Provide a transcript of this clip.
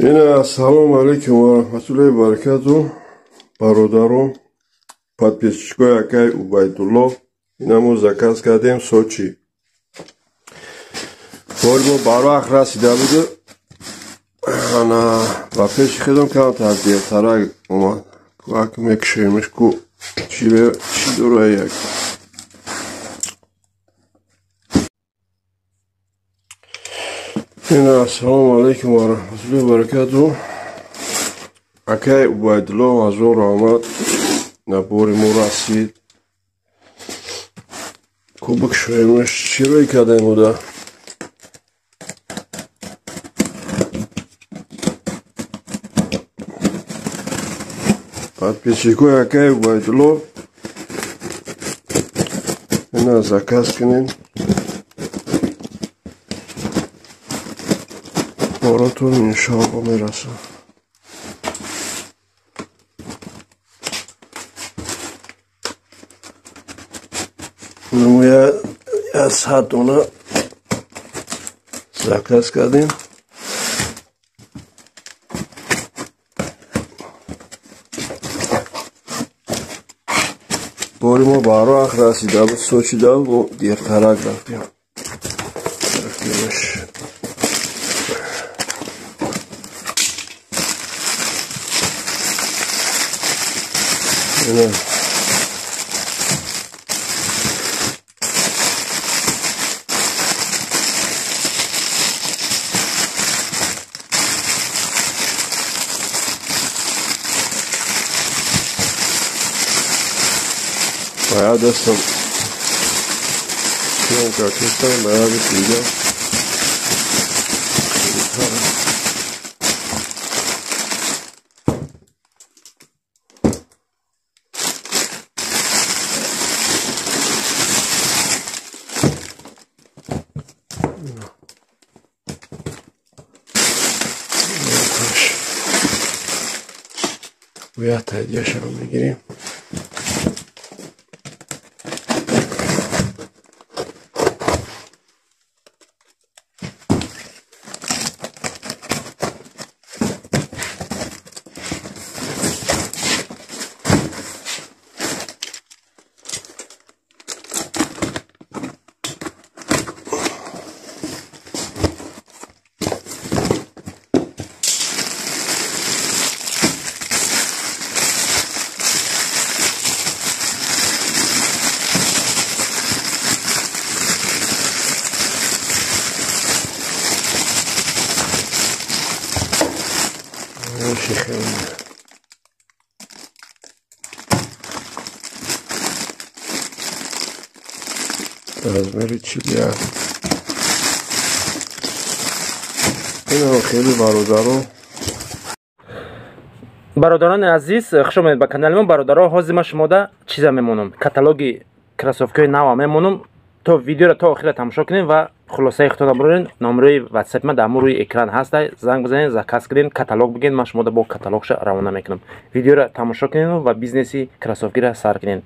Ина ассалому алайкум ва раҳматуллоҳи ва баракату. Бародаро, подписчикои акай Убайдулло, ина мо заказ кардем Сочи. Бори мо барвақт расида буду. Ана ба пеши худам камтар дертарак омад. Ак мекушоемш ку чӣ дора як. Ина ассалому алайкум ва раҳматуллоҳи ва баракату. Акай Убайдулло ҳазор раҳмат, набори мо расид. Ку бикушоемш чӣ рӯй кардем буда? Подписчикои акай Убайдулло, ина заказ кунед. Боротон иншоалло мерасад. Мо я 100 дона заказ кардем. Бори мо барвақт расида буд, Сочида мо дертарак рафтем. Рафтемаш. Ина бояд дастам съёмка кардам, бояд дига. Бояд тайдияшаро мегирем. Размери 41. Ина хеле бародаро. Бародарони азиз, хуш омадед ба канали мо. Бародаро, ҳозир ман шумода чиза мемонам. Каталоги кроссовкаҳои нава мемонам. То видеоро то охира тамошо кунед ва хулосаи худтонро бироред. Номерои WhatsApp ман дар ҳамон рӯи экран ҳаст. Занг бизанед, заказ кунед, каталог бигиред, ман шумода бо каталогша равона мекунам. Видеоро тамошо кунед ва бизнеси кроссовкиро сар кунед.